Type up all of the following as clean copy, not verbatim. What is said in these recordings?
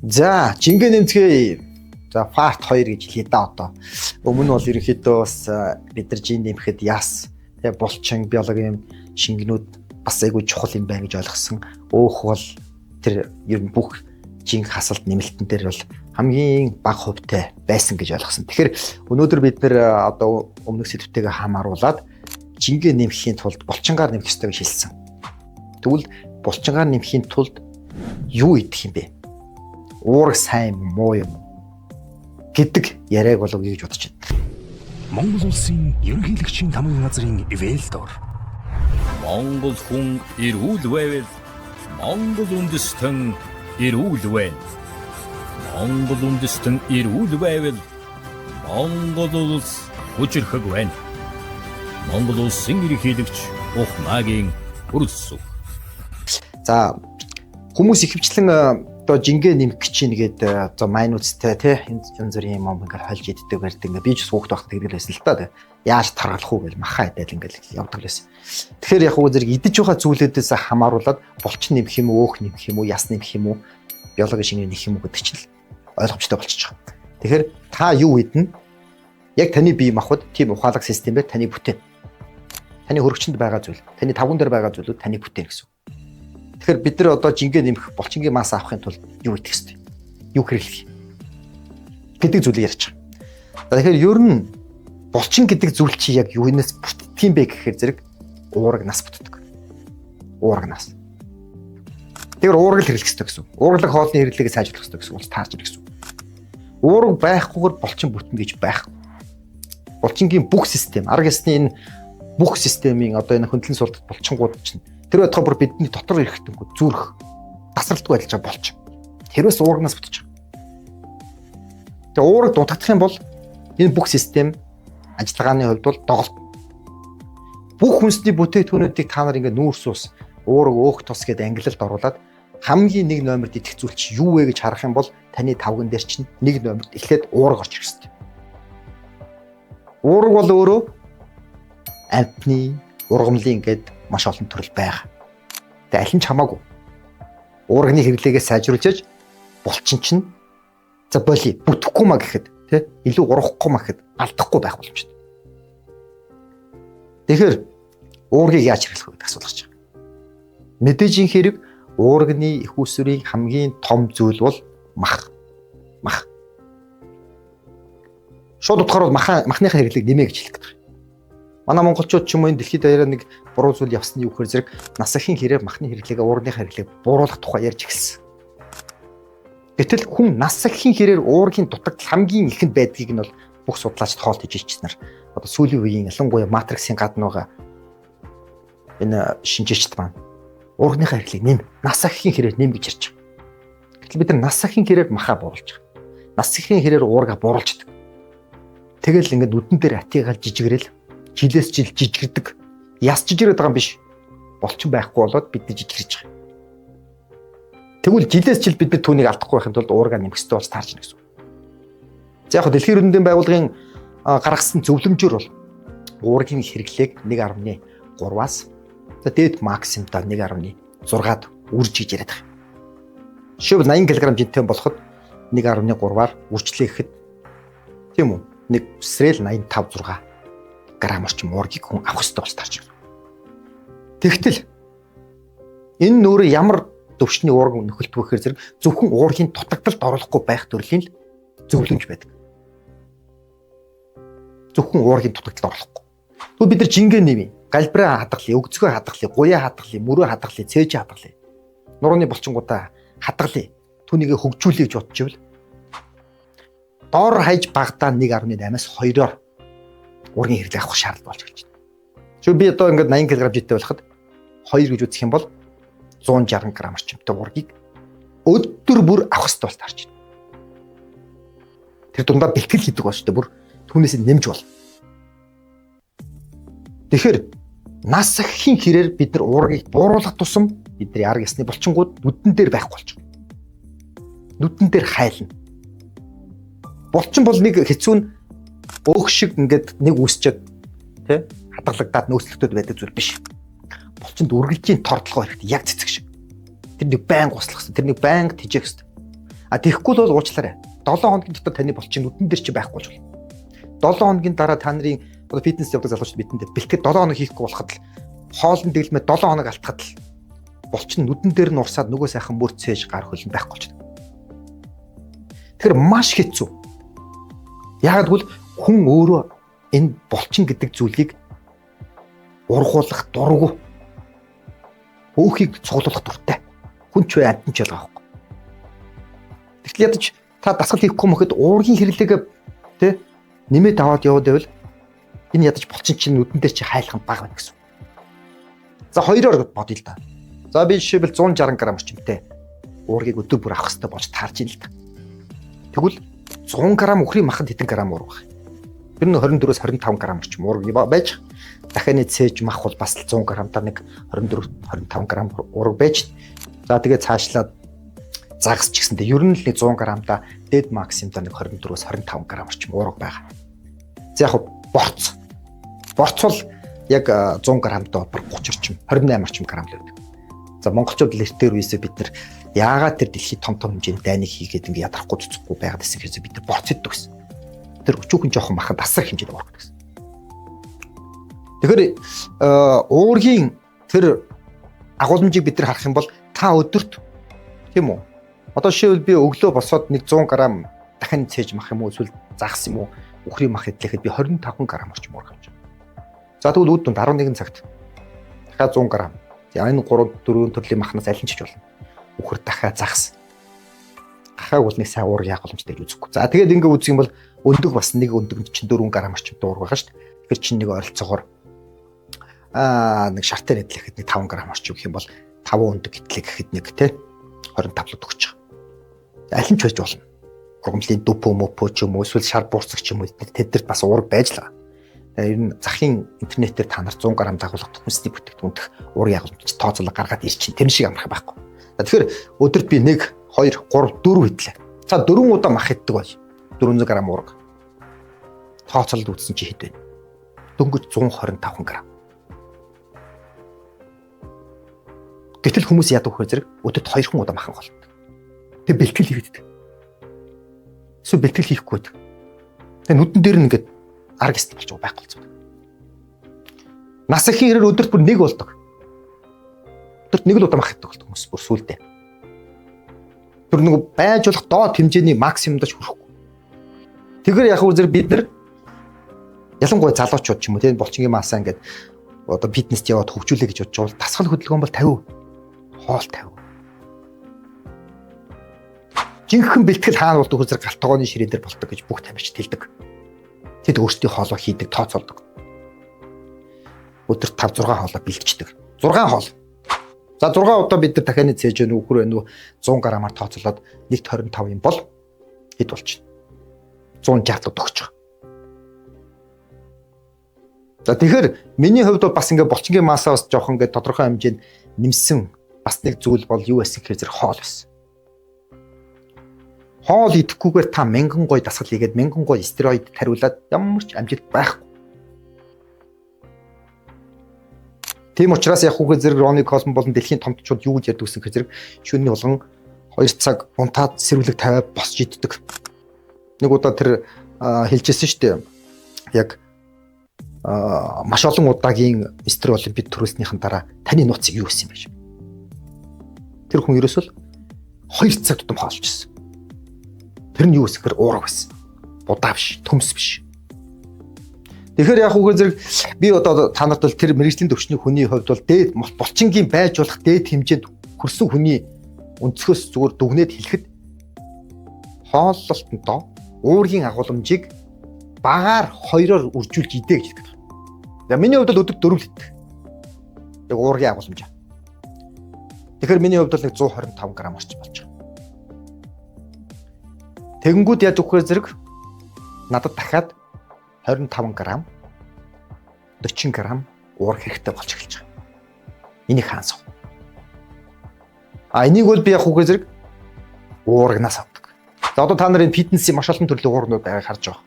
За, жингээ нэмцгээе. За, part 2 гэж хэлье да одоо. Өмнө нь бол ерөнхийдөө бас бид нар жин нэмэхэд яс, тэгээ булчин, биологийн шингэнүүд бас айгүй чухал юм байна гэж ойлгосон. Өөх бол тэр ер нь бүх жинг хасалт нэмэлтэн дээр бол хамгийн бага хувьтай байсан гэж ойлгосон. Тэгэхээр өнөөдөр бид нэр одоо өмнөх сэдвтэйгээ хамааруулад жингээ нэмэхийн тулд булчингаар нэмэх ёстой гэж хэлсэн. Тэгвэл булчингаар нэмэхийн тулд юу идэх юм бэ? Уураг сайн юм муу юм гэдэг яриаг болов гэж бодож байна. Монгол улсын ерөнхийлөгчийн тамгын газрын Вэлдор. Монгол хүн эрүүл байвал Монгол үндэстэн эрүүл байна. Монгол үндэстэн эрүүл байвал Монгол улс хүчирхэг байна. Монгол улсын ерөнхийлөгч Ухмаагийн хүрэлсүх. За, хүмүүс ихэвчлэн одоо жингээ нэмэх гэж чинь гээд одоо майнуудтай тий янз бүрийн юм ингээд хольж иддэг барьдаг. Ингээд би ч суухт байхад тэгдэг байсан л та тий. Яаж таргалах уу гэж маха идэл ингээд явдаг лээс. Тэгэхээр яг уу зэрэг идэж байгаа зүйлүүдээс хамааруулад булчин нэмэх юм уу, өөх нэмэх юм уу, яс нэмэх юм уу, биологийн шингэн нэмэх юм уу гэдэг чинь л ойлгомжтой болчихж байгаа. Тэгэхээр та юу идэнэ? Яг таны бие махбод тийм ухаалаг системээр таны бүтээн. Таны хөрөгчөнд байгаа зүйл, таны тавган дээр байгаа зүйлүүд таны бүтээн гэсэн. Тэгэхээр бид нар одоо жингээ нэмэх, булчингийн масс авахын тулд юу идэх ёстой? Юу хэрэглэх юм гэдэг зүйлийг ярьж байгаа. За, тэгэхээр ер нь булчин гэдэг зүйл чи яг юунаас бүтдэг юм бэ гэхээр зэрэг уурагнаас бүтдэг. Уурагнаас. Тэгэхээр уураг л хэрэглэх ёстой гэсэн. Уураглаг хоолны хэрэглээг сайжруулах ёстой гэсэн улс таарч ирэх гэсэн. Уураг байхгүйгээр булчин бүтнэ гэж байхгүй. Булчингийн бүх систем, арга ёсны энэ бүх системийн одоо энэ хөндлөн сулдат булчингууд чинь тэр байтугай бүр бидний дотор ирэхтэнгүү зүрх тасралтгүй ажиллаж байгаа болчих. Тэрвээс уурагнаас бүтэж байгаа. Тэгээ уураг дутагдах юм бол энэ бүх систем ажиллагааны хувьд бол доголт. Бүх хүнсний бүтээгдэхүүнүүдийг та нар ингээд нүүрс ус, уураг, өөх тус гэдээ ангилалд оруулаад хамгийн нэг номерт идэх зүйл чи юу вэ гэж харах юм бол таны тавган дээр чинь нэг номерт эхлээд уураг орж ирэх хэрэгтэй. Уураг бол өөрөө амтны, ургамлын ингээд маш олон төрөл байгаа. Тэгээ аль нь ч хамаагүй. Уурганы хэрэглээгээ сайжруулж булчин чинь за боли бүтэхгүй маа гэхэд тий илүү ургахгүй маа гэхэд алдахгүй байх боломжтой. Тэгэхээр уургийг яаж хэрэглэх вэ гэдэг асуулт гарч байгаа. Мэдээжийн хэрэг уурганы их усвэрийн хамгийн том зүйл бол мах. Мах. Шууд утгаар бол махныхаа хэрэглээг нэмээ гэж хэлэх гэдэг. Манай монголчууд ч юм уу энэ дэлхийд даяараа нэг буруу зүйл явсны юу гэхээр зэрэг нас ахын хэрээр махны хэрэглээгээ уурганы хэрэглээг бууруулах тухай ярьж эхэлсэн. Гэтэл хүн нас ахын хэрээр уургийн дутагдал хамгийн ихэнд байдгийг нь бол бүх судлаачид хоол хийж ичнэр одоо сүүлийн үеийн ялангуяа матриксын гадна байгаа энэ шинжээчд маань уургийнхаа хэрэглээг нэм, нас ахын хэрээр нэм гэж ярьж байгаа. Гэтэл бид нар нас ахын хэрээр маха бууруулж байгаа. Нас ахын хэрээр уурга бууруулждаг. Тэгэл ингээд нүдэн дээр атигаал жижигрэл жилээс жил жижигэрдэг. Яс жижигрээд байгаа юм биш. Булчин байхгүй болоод бид жижигэрж байгаа. Тэгвэл жилээс жил бид түүнийг алдахгүй байхын тулд уурга нэмэх ёстой болж таарч байна гэсэн үг. За, яг дэлхийн эрүүл мэндийн байгууллагын гаргасан зөвлөмжөөр бол уургийн хэрэглээг 1.3-аас за дээд максимумдаа 1.6-ад үрж гэж яриад байгаа. Жишээлбэл 80 кг жинтэй болоход 1.3-аар үржлээ гэхэд тийм үү? Нэг үсрээл 85 6 грамм орчим уургийг хүн авах ёстой болж таарч байна. Тэгтэл энэ нөөрэ ямар төвшний уураг нөхөлтөх гэхээр зэрэг зөвхөн уургийн дутагдалд оруулахгүй байх төрлийн л зөвлөмж байдаг. Зөвхөн уургийн дутагдалд оруулахгүй. Тэгвэл бид нар жингээ нэмье. Галбираа хадгалъя, өгцгөө хадгалъя, гуяа хадгалъя, мөрөө хадгалъя, цээж хадгалъя. Нурууны булчингуудаа хадгалъя. Түүнийгээ хөгжүүлэе гэж бодчихвол доор хаяж багадаа 1.8-аас 2-оор уургийн хэрэглээ авах шаардлага болж эхэлж байна. Жишээ би одоо ингээд 80 кг жинтэй болоход 2 гэж үзэх юм бол 160 г орчимтай уургийг өдөр бүр авах хэрэгтэй бол таарч байна. Тэр дундаа бэлтгэл хийдэг болж шүү дээ. Бүр түүнээс нэмж бол. Тэгэхээр нас ахын хэрээр бид нар уургийг бууруулах тусам бидний арга ёсны булчингууд нүдэн дээр байхгүй болж байгаа. Нүдэн дээр хайлна. Булчин бол нэг хэцүү нь өөх шиг ингээд нэг үүсчээд тий хадгалагдаад нөөцлөгдөд байдаг зүйл биш. Булчинд үргэлжийн тордлогоо хэрэгтэй яг цэцэг шиг. Тэр нэг байнга услах хэрэгтэй. Тэр нэг байнга тижээх хэрэгтэй. А тэгэхгүй л бол уучлаарай. 7 хоногийн дотор таны булчин нүдэн дээр чи байхгүй болж болно. 7 хоногийн дараа та нарын одоо фитнес явдаг залуучууд бидэндээ бэлтгэл 7 хоног хийхгүй болоход л хоолн дэглэмээ 7 хоног алтахад л булчин нүдэн дээр нь урсаад нөгөө сайхан мөр цээж гар хөл нь байхгүй болчихно. Тэгэхээр маш хэцүү. Яагаад гэвэл хүн өөрөө энэ булчин гэдэг зүйлийг ургуулах дургу. Өөхийг цуглуулах дуртай. Хүн ч бай, амьтан ч ялгаа байхгүй. Тэгэхээр ядаж та дасгал хийхгүй мөхөд уургийн хэрэглээгээ тэ нэмээд аваад яваад байвал энэ ядаж булчин чинь нүдэн дээр чи хайлах нь бага байна гэсэн. За хоёроор бодъё л да. За би жишээлбэл 160 г орчимтай уургийг өдөр бүр авах хэрэгтэй болж таарч ин л да. Тэгвэл 100 г үхрийн маханд хэдэн грамм уурга байх? Тэр нь 24-өөс 25 г орчим уурга байж, дахианы цээж мах бол бас 100 г-даа нэг 24 25 г уурга байж. За тэгээ цаашлаад загас ч гэсэндээ ер нь л нэг 100 г-даа дээд максимдаа нэг 24-өөс 25 г орчим уурга байгаа. За яг борц. Борц бол яг 100 г-даа бараг 30 орчим 28 орчим грамм л байдаг. За монголчууд лертээр үесээ бид нар яагаад тэр дэлхийд том том хэмжээний дайныг хийгээд ингээ ядрахгүй цуцхгүй байгаад байсан гэхээр бид нар борц иддэг гэсэн. Тэр өчүүхэн жоохон махад асар хэмжээний уурга гэсэн. Тэгэхээр уургийн тэр агуулмжийг бид нар харах юм бол та өдөрт тийм үү? Одоо жишээлбэл би өглөө босоод нэг 100 г дахин цээж мах юм уу эсвэл загас юм уу үхрийн мах идлэхэд би 25 г орчим уурга авч байгаа. За тэгвэл үд дунд 11 цагт дахиад 100 г. За энэ 3 4 төрлийн махнаас аль нь ч болно. Үхэр дахиад загас. Гахааг бол нэг сайн уурга яах боломжтой гэж үзэхгүй. За тэгээд ингээ үзэх юм бол өндөг бас нэг өндөг чинь 4 г орчим уурга байгаа шүү дээ. Тэгэхээр чинь нэг ойролцоогоор нэг шартай нэтлэхэд нэг 5 г орчим гэх юм бол 5 өндөг итлээ гэхэд нэг те 25 л өгч байгаа. Аль нь ч байж болно. Ургамлын дүпөө мөпөө ч юм уу эсвэл шар буурцаг ч юм уу тэдэрт бас уурга байж л байгаа. Ер нь захын интернетээр та нар 100 г дагуулах хүнсний бүтээгдэхүүн дэх уургийн агуулмж тооцоолол гаргаад ир чинь тэр шиг амарх байхгүй. Тэгэхээр өдөрт би 1 2 3 4 идлээ. За 4 удаа мах иддэг бай. 400 г уурга. Тооцоололд үзсэн чи хэд вэ? Дөнгөж 125 г. Гэтэл хүмүүс яадаг вэ зэрэг өдөрт 2 удаа махан голдог. Тэг бэлтгэл хийгддэг. Эсвэл бэлтгэл хийхгүй байдаг. Тэг нүдэн дээр нь ингээд арг эст болж байгаа байхгүй болсон. Нас ихийн хэрээр өдөрт бүр нэг болдог. Өдөрт нэг л удаа мах иддэг болдог хүмүүс бүр сүулдэ. Тэр нэг байж болох доод хэмжээний максимумд ч хүрэхгүй. Тэгэхээр яг үл зэрэг бид нар ялангуяа залуучууд ч юм уу тийм булчингийн масаа ингээд одоо фитнест яваад хөгжүүлээ гэж бодож бол дасгал хөдөлгөөн бол 50, хоол 50. Жинхэнэ бэлтгэл хаана болдог вэ зэрэг галт тогооны ширээн дээр болдог гэж бүх тамирч хэлдэг. Тэд өөрсдийн хоолоо хийдэг, тооцоолдог. Өдөрт 5 6 хоолоо бэлтждэг. 6 хоол. За 6 удаа бид нар дахианы цээж вэ, үхэр вэ, 100 грамаар тооцоолоод 1.25 юм бол хэд болчихно? 160 л өгч байгаа. За тэгэхээр миний хувьд бол бас ингээ булчингийн масаа бас жоохон ингээ тодорхой хэмжээнд нэмсэн бас нэг зүйл бол юу байсан гэхээр зэрэг хоол байсан. Хоол идэхгүйгээр та мянган гой дасгал хийгээд мянган гой стероид тариулаад ямар ч амжилт байхгүй. Тийм учраас яг хүүхэд зэрэг Рони Колман болон дэлхийн томтчууд юу гэж ярьдаг гэсэн хэрэг зэрэг шөнийн болгон 2 цаг унтаад сэрвлэг тавиад босч иддэг. Нэг удаа тэр хэлжсэн шүү дээ. Яг маш олон удаагийн Мистер Олимпиад төрүүлснийхэн дараа таны нууцыг юу гэсэн юм бэ? Тэр хүн ерөөсөө 2 цаг тутам хоолжсэн. Тэр нь юу гэсэн хэрэг уураг байсан. Будаа биш, төмс биш. Тэгэхээр яг үгээр зэрэг би одоо та нарт бол тэр мэрэгжлийн төвчний хүний хувьд бол дээд булчингийн байж болох дээд хэмжээнд хүрсэн хүний өнцгөөс зүгээр дүгнээд хэлэхэд хооллолтондоо уургийн агуулмжийг багаар 2-оор үржүүлж идэ гэж хэлдэг. За миний хувьд бол өдөрт 4 литр. Яг уургийн агуулмж. Тэгэхээр миний хувьд бол нэг 125 г орчим болж байгаа. Тэгэнгүүт яаж өгөх вэ зэрэг надад дахиад 25 г 40 г уурга хэрэгтэй болж эхэлж байгаа. Энийг хаанаас авах? А энийг бол би яг үгээр зэрэг уурганаас авдаг. За одоо та нарын фитнесийн маш олон төрлийн уурганууд байгааг харж байгаа.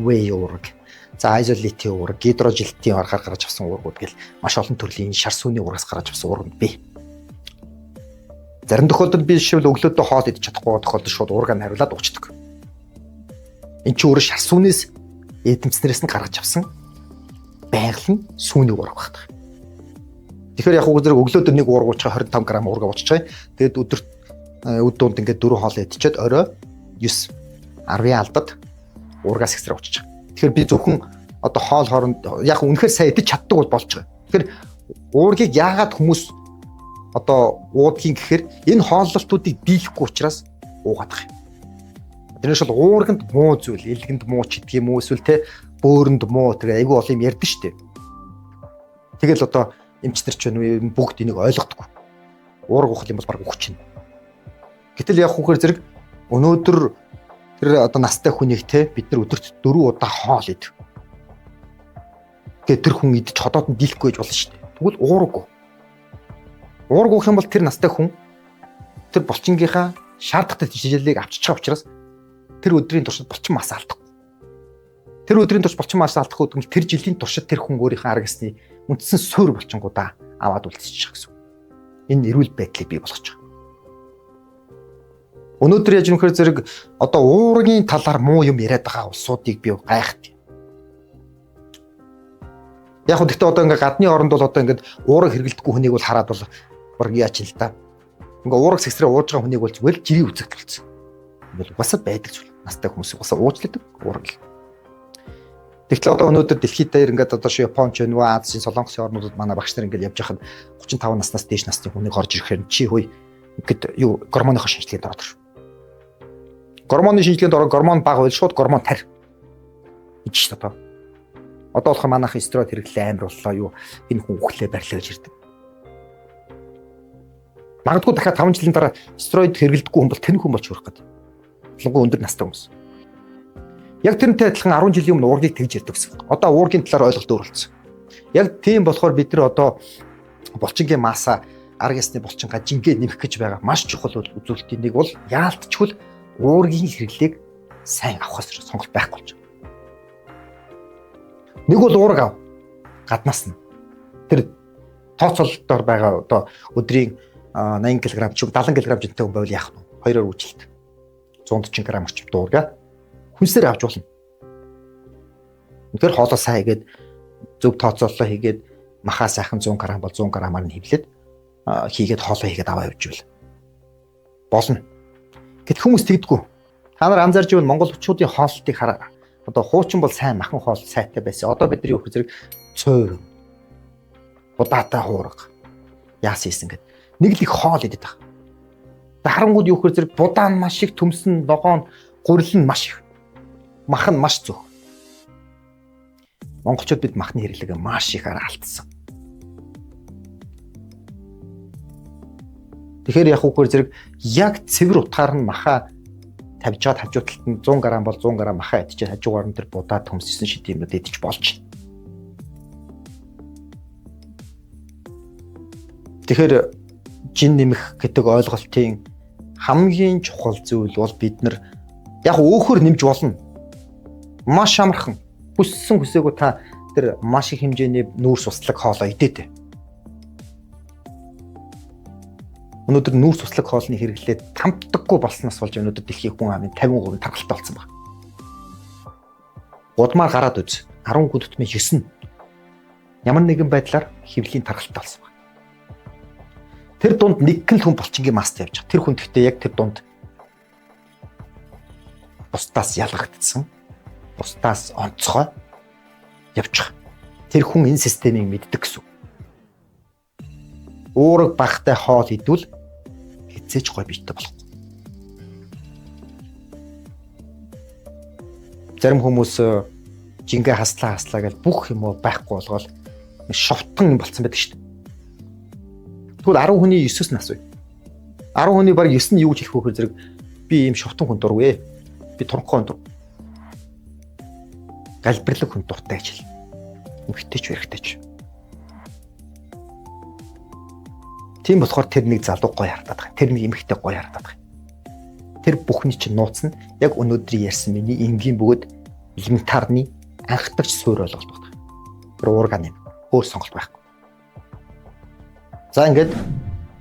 Whey уурга, за isolate уурга, гидрожилтийн аргаар гаргаж авсан уургууд гэл маш олон төрлийн шар сүний уургаас гаргаж авсан уурганд бий. Зарим тохиолдолд би жишээлбэл өглөөдөө хоол идэж чадахгүй тохиолдолд шууд уургаа хариулаад уучдаг. Энд чи өөрөө шар сүүнээс эдэмцнэрээс нь гаргаж авсан байгалийн сүүний уурга багтах. Тэгэхээр яг үгүй зэрэг өглөөдөө нэг уурга уучгаа 25 г уурга ууччих. Тэгээд өдөрт өд дунд ингээд 4 хоол идчихэд орой 9 10-ын алдад уургаас ихсрээ ууччих. Тэгэхээр би зөвхөн одоо хоол хооронд яг үнэхээр сайн идэж чаддаг бол болж байгаа. Тэгэхээр уургийг яагаад хүмүүс одоо уудгийн гэхээр энэ хооллолтуудыг дийлэхгүй учраас уугаад байгаа юм. Тэрнээс бол уурганд муу зүйл, элгэнд муу ч гэдэг юм уу эсвэл те бөөрөнд муу тэр айгүй олон юм ярьдэн штэ. Тэгэл одоо эмчнэр ч байна бүгд энийг ойлгодоггүй. Уург уух юм бол баг үхчихнэ. Гэтэл яг хүүхээр зэрэг өнөөдөр тэр одоо настай хүнийг те бид нар өдөрт 4 удаа хоол идэх. Тэгээ тэр хүн идэж ходоод нь дийлэхгүй байж болно штэ. Тэгвэл уургүй. Уург уух юм бол тэр настай хүн тэр булчингийнхаа шаардлагатай хичээлийг авчиж байгаа учраас тэр өдрийн туршид булчин мас алдахгүй. Тэр өдрийн турш булчин мас алдахгүй гэвэл тэр жилийн туршид тэр хүн өөрийнхөө арга ёсны үндсэн суурь булчингуудаа аваад үлдчихэж байгаа гэсэн. Энэ эрүүл байдлыг бий болгож байгаа. Өнөөдөр яаж нөхөр зэрэг одоо уургийн талаар муу юм яриад байгаа улсуудыг би гайхдаг. Яг хөө гэхдээ одоо ингээ гадны оронд бол одоо ингээд уураг хэрэглэдэггүй хүнийг бол хараад бол баг яаж юм л та. Ингээ уураг сэгсрээ ууж байгаа хүнийг бол зүгээр л жирийн үзэгдэл болсон. Ингээл угаасаа байдаг зүйл. Настай хүмүүс угаасаа ууж л байдаг уураг. Тэгтэл одоо өнөөдөр дэлхийд дээр ингээд одоо Япон ч вэ, Азийн, Солонгосын орнуудад манай багш нар ингээд явж байхад 35 наснаас дээш насны хүнийг орж ирэхээр чи хөөе ингээд юу гормоныхоо шинжилгээнд ороод ир. Гормоны шинжилгээнд ороо гормон бага байл шууд гормон тарь. Гэж шүү дээ. Одоо болохоор манайх стероид хэрэглээ амар боллоо юу энэ хүн үхлээ барьлаа гэж ирдэг. Магадгүй дахиад 5 жилийн дараа стероид хэрэглэдэггүй хүн бол тэн хүн болж хүрэх гэдэг. Ялангуяа өндөр настай хүмүүс. Яг тэрнтэй адилхан 10 жилийн өмнө уургийг тэгж ярьдаг гэсэн. Одоо уургийн талаар ойлголт өөрчлөлтсөн. Яг тийм болохоор бид нар одоо булчингийн масса арга ёсны булчингаа жингээ нэмэх гэж байгаа маш чухал үзүүлэлтийн нэг бол яалтчгүй уургийн хэрэглээг сайн авахаас сонголт байхгүй болж байгаа. Нэг бол уураг ав. Гаднаас нь. Тэр тооцоололтоор байгаа одоо өдрийн 80 кг ч 70 кг жинтэй хүн байвал яах вэ? Хоёроор үйлчлэлт. 140 г орчим уурга хүнсээр авч болно. Тэгэхээр хоолоо сайн хийгээд зөв тооцоололоо хийгээд махаа сайхан 100 г бол 100 г-аар нь хөвлөд хийгээд хоолоо хийгээд аваа явж байл. Болно. Гэт хүмүүс тэгдэггүй. Та нар анзаарч байвал монголчуудын хооллолтыг хараа. Одоо хуучин бол сайн махан хоол сайтай байсан. Одоо бидний юу зэрэг цойр, будаатай хуурга яасан хийсэн гэд. Нэг л их хоол идэт байгаа. Харангууд юу гэхээр зэрэг будаа нь маш их, төмсөн ногоон гурил нь маш их. Мах нь маш зөв. Монголчууд бид махны хэрэглээг маш ихээр алдсан. Тэгэхээр яг үгээр зэрэг яг цэвэр утгаар нь маха тавьж байгаа хажуу талд нь 100 г бол 100 г маха идчихээ хажуугаар нь тэр будаа төмссөн шид юмнууд идчих болж байна. Тэгэхээр жин нэмэх гэдэг ойлголтын хамгийн чухал зүйл бол бид нар яг өөхөр нэмж болно. Маш амархан. Хүссэн хүсээгүй та тэр маш их хэмжээний нүүрс услаг хоолоо идээтэй. Өнөөдөр нүүрс услаг хоолны хэрэглээ тамтдаггүй болсноос болж өнөөдөр дэлхийн хүн амын 50% тархалтай болсон байна. Гудмаар гараад үз. 10 хүн тутмын 9 нь ямар нэгэн байдлаар хэвлийн тархалтай болсон байна. Тэр дунд нэг л хүн булчингийн маст явж байгаа. Тэр хүн гэхдээ яг тэр дунд бусдаас ялгагдсан, бусдаас онцгой явж байгаа. Тэр хүн энэ системийг мэддэг гэсэн. Уураг багтай хоол идвэл хэзээ ч гой биетэй болохгүй. Зарим хүмүүс жингээ хаслаа гэж бүх юм байхгүй болгоол шовтон юм болцсон байдаг шүү дээ. Тэгвэл 10 хүний 9-өөс нь асууя. 10 хүний баг 9 нь юу гэж хэлэх вэ гэхээр зэрэг би ийм шовтон хүн дургүй. Би туранхай хүн дур. Галбирлаг хүн дуртай гэж хэлнэ. Эмэгтэй ч эрэгтэй ч. Тийм болохоор тэр нэг залуу гоё харагдаад байгаа. Тэр нэг эмэгтэй гоё харагдаад байгаа. Тэр бүхний чинь нууц нь яг өнөөдрийн ярьсан миний энгийн бөгөөд элементарны анхдагч суурь ойлголт байна. Тэр уурга нэм. Өөр сонголт байхгүй. За ингээд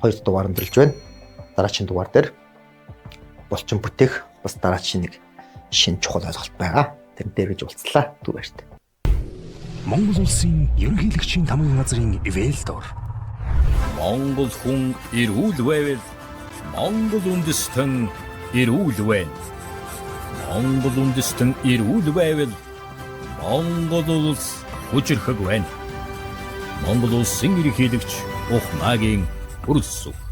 хоёр дугаар өндөрлж байна. Дараагийн дугаар дээр булчин бүтээх бас дараагийн нэг шинэ чухал ойлголт байгаа. Тэр дээр гэж уулзлаа. Түр баяртай. Монгол улсын ерөнхийлөгчийн тамгын газрын Вэлдор. Монгол хүн эрүүл байвал Монгол үндэстэн эрүүл байна. Монгол үндэстэн эрүүл байвал Монгол улс хүчирхэг байна. Монгол улсын ерөнхийлөгч Ухмаагийн хүрэлцүү.